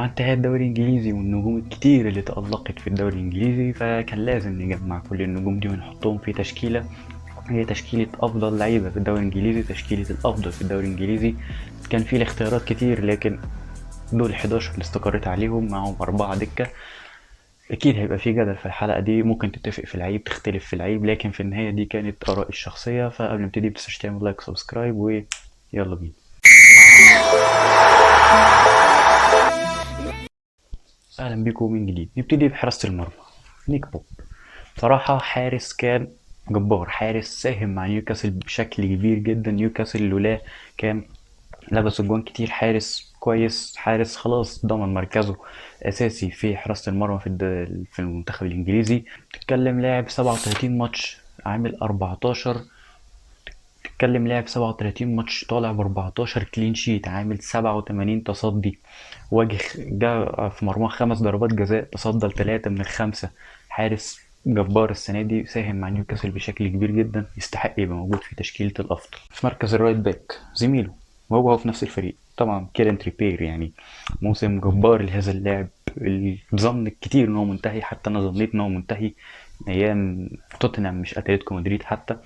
انتهاء الدوري الانجليزي والنجوم الكتير اللي تألقت في الدوري الانجليزي، فكان لازم نجمع كل النجوم دي ونحطهم في تشكيلة هي تشكيلة أفضل لعيبة في الدوري الإنجليزي، تشكيلة الأفضل في الدوري الإنجليزي. كان في الاختيارات كتير، لكن دول 11 اللي استقريت عليهم، معهم 4 دكة. أكيد هيبقى في جدل في الحلقة دي، ممكن تتفق في العيب تختلف في العيب، لكن في النهاية دي كانت آرائي الشخصية. فقبل ما نبتدي متنساش تعمل like و subscribe، ويلا بينا. أهلا بيكم من جديد. نبتدي بحراسة المرمى. نيك بوب بصراحة حارس كان جبار، حارس ساهم مع نيوكاسل بشكل كبير جدا. نيوكاسل لولاه كان لبس الجوان كتير. حارس كويس، حارس خلاص ضمن مركزه اساسي في حراسة المرمى في المنتخب الانجليزي. تتكلم لاعب 37 ماتش عامل 14، تتكلم لاعب 37 ماتش طالع ب 14 clean sheet، عامل 87 تصدي، واجه جا في مرماه 5 ضربات جزاء، تصدى ل3 من ال5. حارس جبار السنة دي، ساهم مع نيوكاسل بشكل كبير جدا، يستحق يبقى موجود في تشكيلة الأفضل. في مركز ال right back زميله وهو في نفس الفريق طبعا كيران تريبير، موسم جبار لهذا اللاعب. الظن كتير ان هو منتهي، حتى انا ظنيت ان هو منتهي ايام توتنهام مش اتلتيكو مدريد حتى.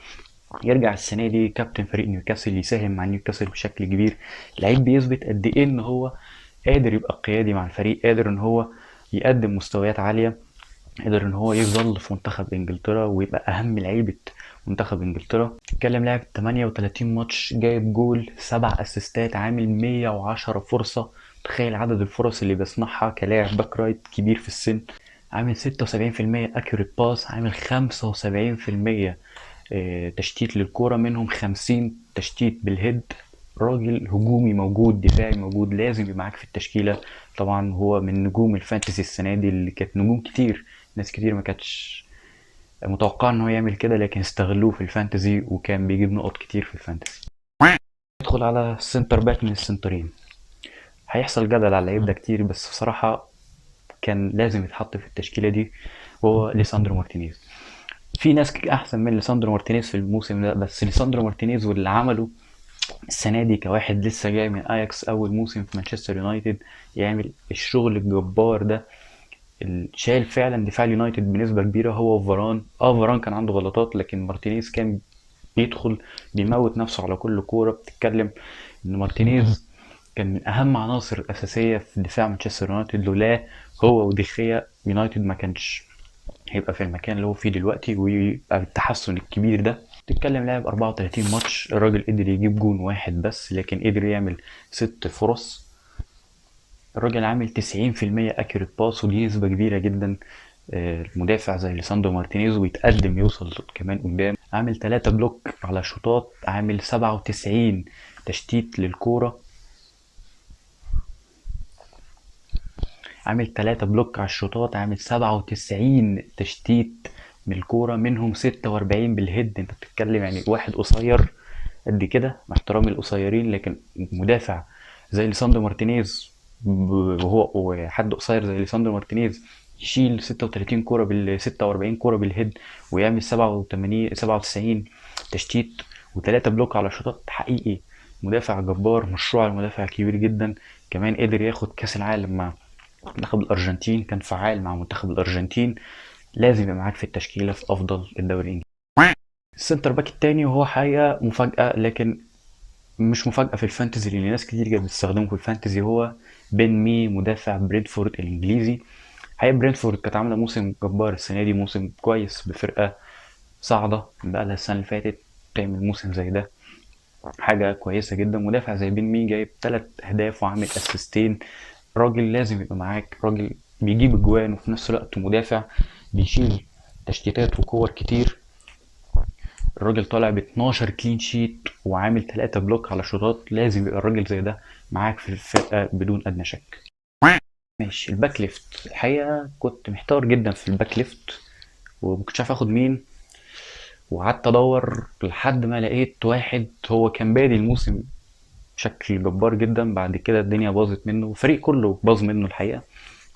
يرجع السنة دي كابتن فريق نيوكاسل، يساهم مع نيوكاسل بشكل كبير. لعيب بيثبت قد ايه ان هو قادر يبقى قيادي مع الفريق، قادر ان هو يقدم مستويات عالية، قدر ان هو يظل في منتخب انجلترا ويبقى اهم لعيبة منتخب انجلترا. تتكلم لاعب 38 ماتش، جايب جول، 7 اسيستات، عامل 110 فرصة. تخيل عدد الفرص اللي بيصنعها كلاعب back right كبير في السن. عامل ستة وسبعين في المية accurate pass، عامل خمسة وسبعين في المية، تشتيت للكورة، منهم 50 تشتيت بال head. راجل هجومي موجود، دفاعي موجود، لازم يبقى معاك في التشكيلة. طبعا هو من نجوم ال fantasy السنة دي، اللي كانت نجوم كتير، ناس كتير ما كانتش متوقعة ان هو يعمل كده، لكن استغلوه في ال fantasy وكان بيجيب نقط كتير في ال fantasy. ندخل على ال center back من السنترين. هيحصل جدل على اللعيب ده كتير، بس بصراحة كان لازم يتحط في التشكيلة دي، وهو ليساندرو مارتينيز. في ناس أحسن من ليساندرو مارتينيز في الموسم ده، بس ليساندرو مارتينيز واللي عمله السنة دي كواحد لسه جاي من أياكس أول موسم في مانشستر يونايتد، يعمل الشغل الجبار ده، اللي شايل فعلا دفاع اليونايتد بنسبة كبيرة هو وفاران. فاران كان عنده غلطات، لكن مارتينيز كان بيدخل بيموت نفسه على كل كورة. بتتكلم إن مارتينيز كان من أهم عناصر الأساسية في دفاع مانشستر يونايتد، لولا هو وديخيا يونايتد ما كانش هيبقى في المكان اللي هو فيه دلوقتي ويبقى بالتحسن الكبير ده. تتكلم لاعب 34 ماتش، الراجل قدر يجيب جون واحد بس، لكن قدر يعمل 6 فرص. الراجل عامل تسعين في المية accurate pass، ودي نسبة كبيرة جدا. المدافع زي ليساندرو مارتينيز ويتقدم يوصل كمان قدام، عامل 3 block على شوطات، عامل 97 تشتيت للكورة، عامل 3 block على الشوطات، عامل 97 تشتيت من الكورة، منهم 46 بال head. انت بتتكلم واحد قصير قد كده، مع احترامي القصيرين، لكن مدافع زي ليساندرو مارتينيز وهو وحد قصير زي ليساندرو مارتينيز يشيل ستة وتلاتين كورة بال ستة وأربعين كورة بال head، ويعمل سبعة وتمانين، سبعة وتسعين تشتيت وتلاتة block على شوطات. حقيقي مدافع جبار، مشروع المدافع كبير جدا. كمان قدر ياخد كاس العالم مع منتخب الأرجنتين، كان فعال مع منتخب الأرجنتين، لازم يبقى معاك في التشكيلة في أفضل الدوري الإنجليزي. ال center back التاني وهو حقيقة مفاجأة، لكن مش مفاجأة في ال fantasy لأن ناس كتير كانت بتستخدمه في ال fantasy، هو بن مي مدافع برينتفورد الإنجليزي. حقيقة برينتفورد كانت عاملة موسم جبار السنة دي، موسم كويس بفرقة صاعدة بقالها السنة اللي فاتت تعمل موسم زي ده، حاجة كويسة جدا. مدافع زي بن مي جايب 3 أهداف وعامل أسيستين، راجل لازم يبقى معاك، راجل بيجيب اجوان وفي نفس الوقت مدافع بيشيل تشتيتات وكور كتير. الراجل طالع ب 12 clean sheet وعامل 3 block على شوطات، لازم يبقى الراجل زي ده معاك في الفرقة بدون أدنى شك. ال back left الحقيقة كنت محتار جدا في ال back left وما كنتش عارف اخد مين، وقعدت ادور لحد ما لقيت واحد هو كان بادي الموسم بشكل جبار جدا، بعد كده الدنيا باظت منه والفريق كله باظ منه الحقيقة،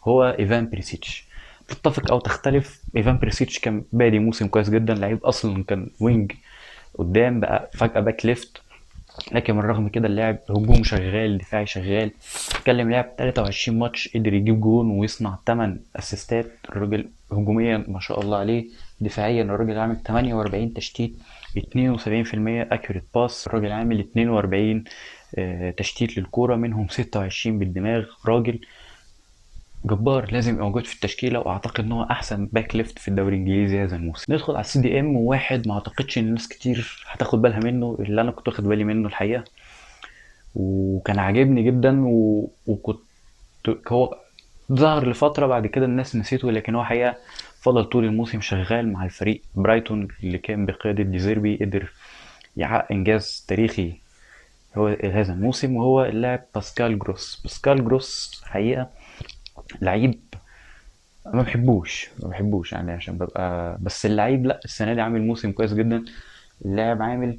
هو ايفان بريسيتش. تتفق او تختلف، ايفان بريسيتش كان بادي موسم كويس جدا، لعيب اصلا كان wing قدام بقى فجأة back left. لكن من رغم كده اللاعب هجوم شغال، دفاعي شغال. اتكلم لعب 23 ماتش، قدر يجيب جون ويصنع 8 اسيستات. الراجل هجوميا ما شاء الله عليه، دفاعيا الراجل عامل 48 تشتيت، 72% accurate pass. الراجل عامل 42 تشتيت للكورة، منهم 26 بالدماغ. راجل جبار، لازم يبقى موجود في التشكيلة، واعتقد ان هو احسن back left في الدوري الانجليزي هذا الموسم. ندخل على ال CDM، وواحد ما اعتقدش ان ناس كتير هتاخد بالها منه، اللي انا كنت واخد بالي منه الحقيقة، وكان عاجبني جدا، وكنت هو ظهر لفترة بعد كده الناس نسيته، لكن هو حقيقة فضل طول الموسم شغال مع الفريق برايتون اللي كان بقيادة ديزيربي، قدر يحقق انجاز تاريخي هو هذا الموسم، وهو اللاعب باسكال جروس. باسكال جروس حقيقة لعيب ما بحبوش يعني عشان ببقى بس اللعيب، لا السنة دي عامل موسم كويس جدا. اللاعب عامل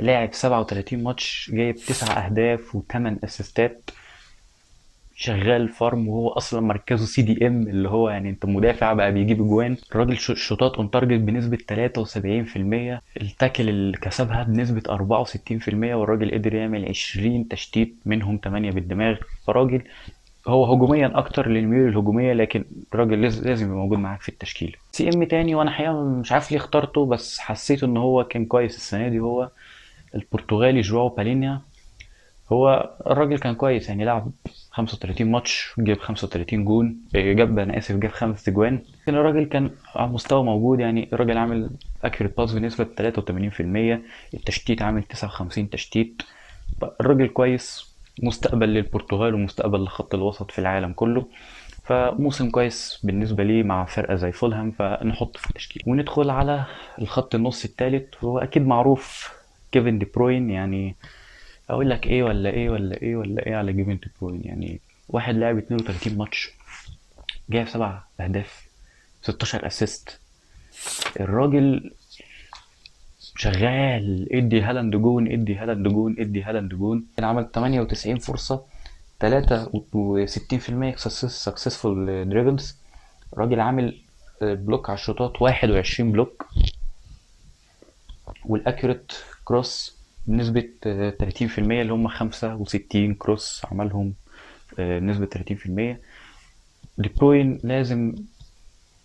لاعب 37 ماتش، جايب 9 اهداف وتمن اسيستات، شغال form، وهو اصلا مركزه CDM، اللي هو يعني انت مدافع بقى بيجيب اجوان. الراجل شوطات on target بنسبة تلاتة وسبعين في المية، ال tackle اللي كسبها بنسبة أربعة وستين في المية، والراجل قدر يعمل 20 تشتيت منهم 8 بالدماغ. فراجل هو هجوميا اكتر للميول الهجومية، لكن الراجل لازم يبقى موجود معاك في التشكيلة. CM تاني، وانا حقيقة مش عارف ليه اخترته، بس حسيت ان هو كان كويس السنة دي، هو البرتغالي جواو بالينيا. هو الراجل كان كويس يعني، لعب 35 ماتش، جاب 35 جون، جاب، انا اسف، جاب 5 اجوان، لكن الراجل كان على مستوى موجود يعني. الراجل عامل accurate pass بنسبة تلاتة وتمانين في المية، التشتيت عامل 59 تشتيت. الراجل كويس، مستقبل للبرتغال ومستقبل لخط الوسط في العالم كله، فموسم كويس بالنسبة ليه مع فرقة زي فولهام، فنحطه في التشكيل. وندخل على الخط النص الثالث، وهو أكيد معروف كيفن دي بروين. يعني أقول لك إيه ولا إيه ولا إيه ولا إيه على كيفن دي بروين، يعني واحد لعب 32 ماتش، جايب 7 أهداف، 16 assist. الراجل شغال، ادي هالاند جون، ادي هالاند جون، ادي هالاند جون. كان عمل تمانية وتسعين فرصة، تلاتة وستين في المية successful dribbles. الراجل عامل block على الشوطات 21 block، وال accurate cross بنسبة تلاتين في المية، اللي هم خمسة وستين cross عملهم، بنسبة تلاتين في المية. دي بروين لازم،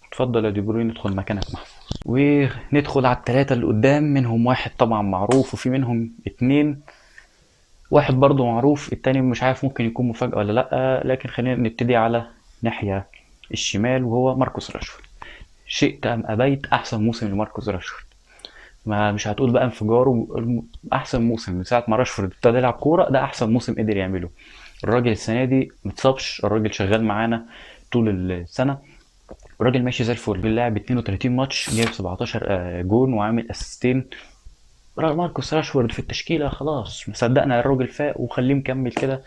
اتفضل يا دي بروين ادخل مكانك محفوظ. وندخل على التلاتة اللي قدام، منهم واحد طبعا معروف، وفي منهم 2، واحد برضو معروف، التاني مش عارف ممكن يكون مفاجأة ولا لأ، لكن خلينا نبتدي على ناحية الشمال، وهو ماركوس راشفورد. شئت أم أبيت، أحسن موسم لماركوس راشفورد، ما مش هتقول بقى انفجاره، أحسن موسم من ساعة ما راشفورد ابتدى يلعب كورة، ده أحسن موسم قدر يعمله. الراجل السنة دي متصابش، الراجل شغال معانا طول السنة، الراجل ماشي زي الفل. اللاعب 32 ماتش، جايب 17، جون وعامل اسيستين. ماركوس راشفورد في التشكيلة خلاص، مصدقنا الراجل فاق وخليه مكمل كده،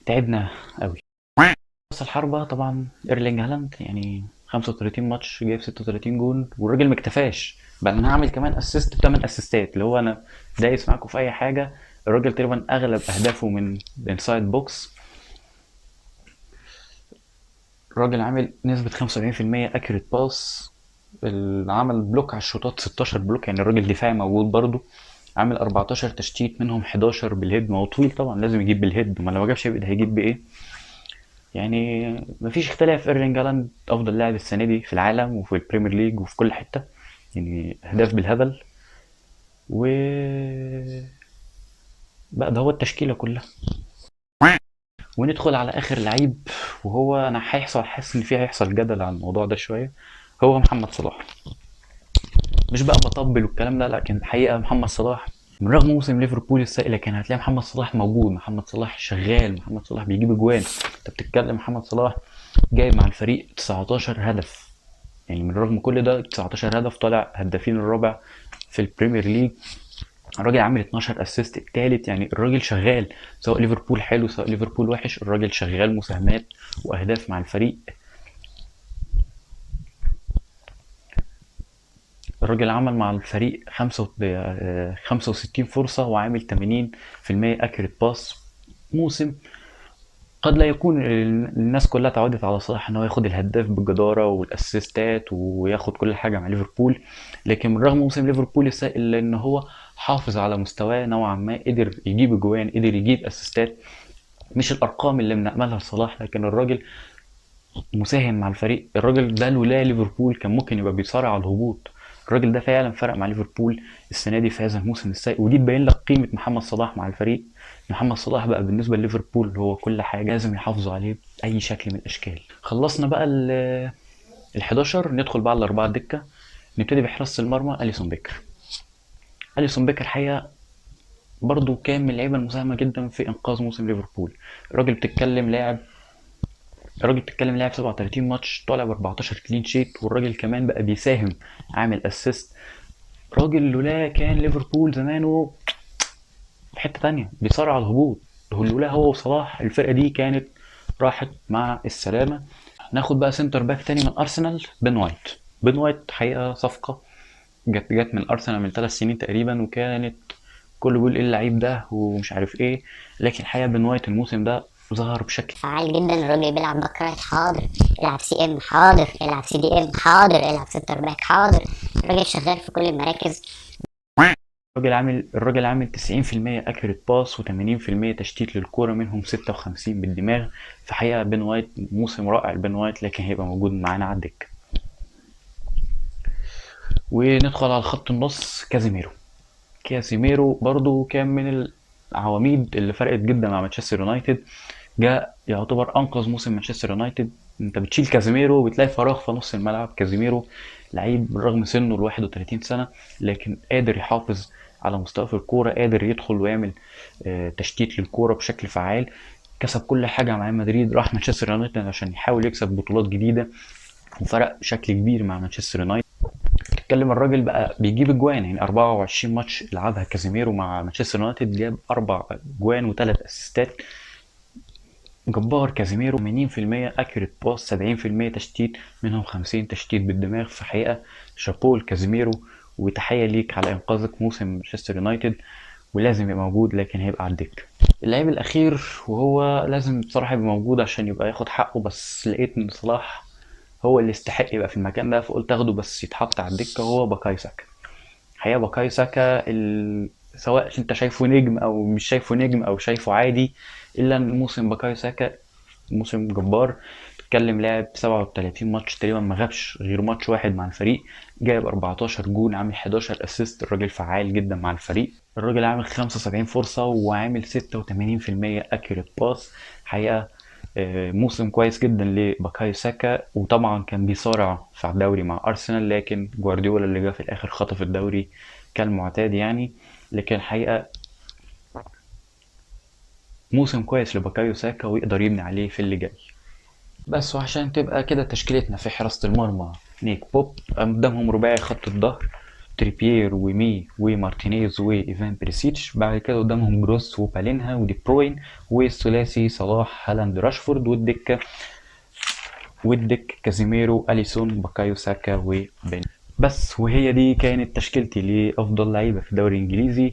تعبنا قوي. راس الحربة طبعا ايرلينج هالاند، يعني 35 ماتش جايب 36 جون، والراجل ما اكتفاش بقى، انا هعمل كمان assist بتمن اسيستات، اللي هو انا دايس معاكم في اي حاجة. الراجل تقريبا اغلب اهدافه من inside box. الراجل عامل نسبة خمسة وسبعين في المية accurate pass، اللي عمل block على الشوطات 16 block، يعني الراجل دفاعي موجود برضو. عامل 14 تشتيت، منهم 11 بال head، ما هو طويل طبعا لازم يجيب بال head، ما لو ما جابش يبقى هيجيب بايه؟ يعني مفيش اختلاف، ايرلينج هالاند افضل لاعب السنة دي في العالم وفي البريمير ليج وفي كل حتة، يعني اهداف بالهبل. و بقى ده هو التشكيلة كلها. وندخل على اخر لعيب، وهو انا حاسس ان فيه هيحصل جدل على الموضوع ده شوية، هو محمد صلاح. مش بقى بطبل والكلام ده، لكن الحقيقة محمد صلاح من رغم موسم ليفربول السيء، لكن هتلاقي محمد صلاح موجود، محمد صلاح شغال، محمد صلاح بيجيب اجوان. انت بتتكلم محمد صلاح جايب مع الفريق 19 هدف، يعني من رغم كل ده 19 هدف، طالع هدافين الرابع في البريمير ليج. الراجل عامل 12 assist التالت، يعني الراجل شغال، سواء ليفربول حلو سواء ليفربول وحش، الراجل شغال مساهمات واهداف مع الفريق. الراجل عمل مع الفريق خمسة وستين فرصة وعامل تمانين في المية accurate pass. موسم قد لا يكون الناس كلها تعودت على صلاح ان هو ياخد الهداف بالجدارة والاسيستات وياخد كل حاجة مع ليفربول، لكن من رغم موسم ليفربول السيء الا ان هو حافظ على مستواه نوعا ما، قدر يجيب اجوان، قدر يجيب اسيستات، مش الارقام اللي بنأملها لصلاح، لكن الراجل مساهم مع الفريق. الراجل ده لولا ليفربول كان ممكن يبقى بيصارع على الهبوط. الراجل ده فعلا فرق مع ليفربول السنة دي في هذا الموسم السيء، ودي تبين لك قيمة محمد صلاح مع الفريق. محمد صلاح بقى بالنسبة لليفربول هو كل حاجة، لازم يحافظوا عليه باي شكل من الاشكال. خلصنا بقى ال 11، ندخل بقى على الاربعة دكه. نبتدي بحراسه المرمى اليسون بيكر. اليسون بيكر الحقيقة برضو كان من اللعيبة المساهمة جدا في انقاذ موسم ليفربول. الراجل بتتكلم لاعب 37 ماتش، طالع ب 14 clean sheet، والراجل كمان بقى بيساهم عامل assist. راجل لولا كان ليفربول زمانه في حتة تانية بيصارع على الهبوط، لولا هو وصلاح الفرقة دي كانت راحت مع السلامة. ناخد بقى center back تاني من ارسنال، بن وايت. بن وايت حقيقة صفقة جت من ارسنال من 3 سنين تقريبا، وكانت كله بيقول ايه اللعيب ده ومش عارف ايه، لكن الحقيقة بن وايت الموسم ده ظهر بشكل فعال جدا. الراجل بيلعب back right حاضر، العب CM حاضر، العب CDM حاضر، العب center back حاضر، الراجل شغال في كل المراكز. الراجل عامل 90% accurate pass وتمانين في المية تشتيت للكورة، منهم 56 بالدماغ. في حقيقة بن وايت موسم رائع لبن وايت، لكن هيبقى موجود معانا على الدكة. وندخل على خط النص، كازيميرو. كازيميرو برضو كان من العواميد اللي فرقت جدا مع مانشستر يونايتد، جاء يعتبر انقذ موسم مانشستر يونايتد. انت بتشيل كازيميرو بتلاقي فراغ في نص الملعب. كازيميرو لعيب بالرغم سنة ال 31 سنة، لكن قادر يحافظ على مستواه في الكورة، قادر يدخل ويعمل تشتيت للكورة بشكل فعال. كسب كل حاجة مع مدريد، راح مانشستر يونايتد عشان يحاول يكسب بطولات جديدة، وفرق بشكل كبير مع مانشستر يونايتد. تتكلم الراجل بقى بيجيب اجوان، 24 ماتش لعبها كازيميرو مع مانشستر يونايتد جاب 4 اجوان وتلات اسيستات. جبار كازيميرو، تمانين في المية accurate pass، سبعين في المية تشتيت، منهم 50 تشتيت بالدماغ. في حقيقة شابوه لكازيميرو، وتحية ليك على إنقاذك موسم مانشستر يونايتد، ولازم يبقى موجود لكن هيبقى على الدكة. اللعيب الأخير وهو لازم بصراحة يبقى موجود عشان يبقى ياخد حقه، بس لقيت إن صلاح هو اللي يستحق يبقى في المكان ده فقلت اخده بس يتحط على الدكة، وهو باكايو ساكا. الحقيقة باكايو ساكا سواء انت شايفه نجم او مش شايفه نجم او شايفه عادي، الا ان موسم باكايو ساكا موسم جبار. تتكلم لاعب 37 ماتش تقريبا ما غابش غير ماتش واحد مع الفريق، جايب 14 جون، عامل 11 assist. الراجل فعال جدا مع الفريق، الراجل عامل خمسة وسبعين فرصة وعامل ستة وتمانين في المية accurate pass. حقيقة، موسم كويس جدا لباكايو ساكا، وطبعا كان بيصارع في الدوري مع أرسنال، لكن جوارديولا اللي جه في الآخر خطف الدوري كالمعتاد. لكن الحقيقة موسم كويس لباكايو ساكا ويقدر يبني عليه في اللي جاي. بس وعشان تبقى كده تشكيلتنا في حراسة المرمى نيك بوب، قدامهم رباعي خط الظهر تريبير ومي ومارتينيز وإيفان بريسيتش، بعد كده قدامهم جروس وبالينها ودي بروين، والثلاثي صلاح هالاند راشفورد، والدك كازيميرو أليسون باكايو ساكا وبن. بس وهي دي كانت تشكيلتي لأفضل لعيبة في الدوري الإنجليزي.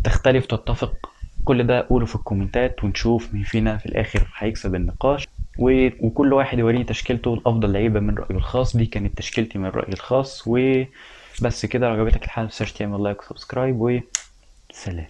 تختلف تتفق، كل ده قوله في الكومنتات ونشوف مين فينا في الآخر هيكسب النقاش، وكل واحد يوريني تشكيلته لأفضل لعيبة من رأيه الخاص. دي كانت تشكيلتي من رأيي الخاص. وبس كده، لو عجبتك الحلقة متنساش تعمل like و subscribe، وسلام.